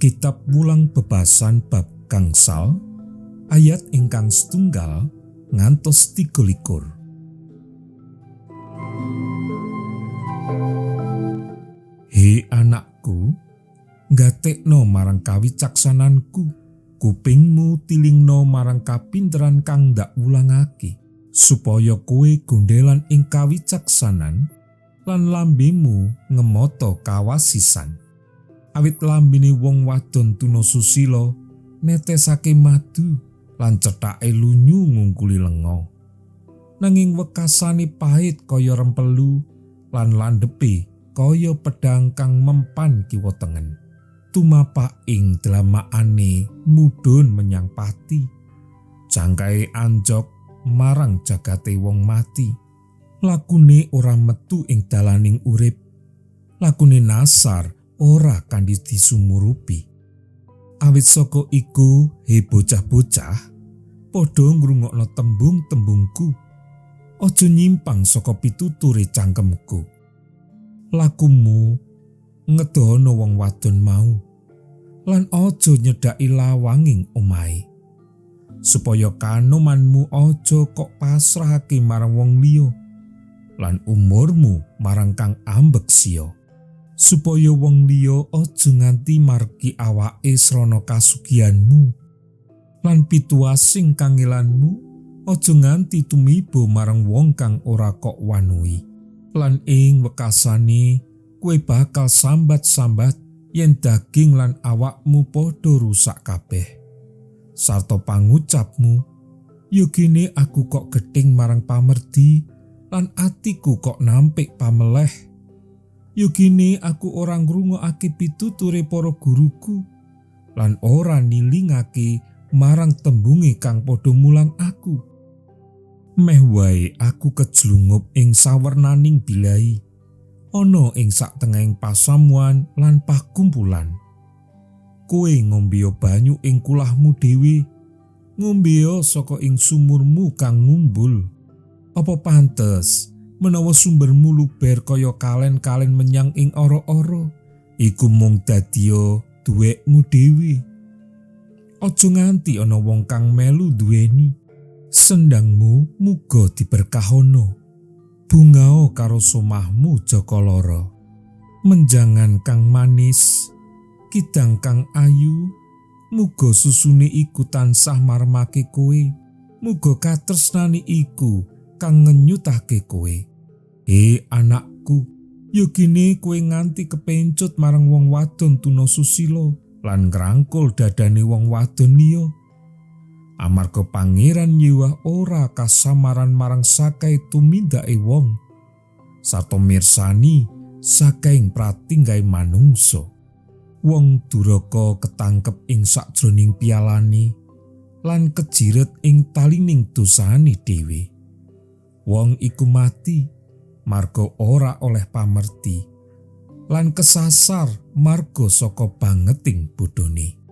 Kitab Wulang Bebasan bab gangsal ayat ingkang setunggal ngantos 23. He anakku, nggatekno marang kawicaksananku, kupingmu tilingno marang kapinteran kang ndak wulangake, supaya kowe gondelan ing kawicaksanan lan lambemu ngemoto kawasisan. Awit lambene wong wadon tuna susila netesake madu lan cethake lunyu ngungkuli lenga. Nanging wekasane pahit kaya rempelu lan landhepe kaya pedhang kang mempan kiwa tengen. Tumapak ing dlamakane mudhun menyang pati, jangkae anjok marang jagate wong mati. Lakune ora metu ing dalaning urip, lakune nasar ora kanthi disumurupi. Awit saka iku, he bocah-bocah, padha ngrungokno tembung-tembungku. Aja nyimpang saka pituture cangkemku. Lakumu ngedono wong wadon mau, lan aja nyedhaki lawanging omahe, supaya kanomanmu aja kok pasrahake marang wong liya, lan umurmu marang kang ambek siya, supaya wong liya aja nganti marki awake srana kasugihanmu, lan pituasing kangelanmu aja nganti tumiba marang wong kang ora kok wanuhi. Lan ing wekasane kowe bakal sambat-sambat yen daging lan awakmu padha rusak kabeh. Sarta pangucapmu, yogine aku kok gething marang pamerdi lan atiku kok nampik pameleh. Yogine aku ora ngrungokake pituture para guruku lan ora nilingake marang tembunge kang padha mulang aku. Meh wae aku kejlungup ing sawernaning bilai, ana ing satengahing pasamuan lan pakumpulan. Kowe ngombeya banyu ing kulahmu dhewe, ngombeya saka ing sumurmu kang ngumbul. Apa pantes menawa sumbermu luber kaya kalen-kalen menyang ing ora-ora, iku mung dadiya duwekmu dhewe. Aja nganti ana wong kang melu duweni. Sendangmu muga diberkahono, bungao karo somahmu jaka lara. Menjangan kang manis, kidang kang ayu, muga susune iku tansah maremake kowe, muga katresnane iku kang ngenyutake kowe. He anakku, yogine kowe nganti kepencut marang wong wadon tuna susila lan ngrangkul dadane wong wadon liya. Amarga Pangeran Yehuwa ora kasamaran marang sakai tumindake wong, sarta mirsani saking pratinggahe manungsa. Wong duraka ketangkep ing sakjroning pialane lan kejiret ing talining dosane dhewe. Wong iku mati marga ora oleh pamerti lan kesasar marga saka bangeting bodhone.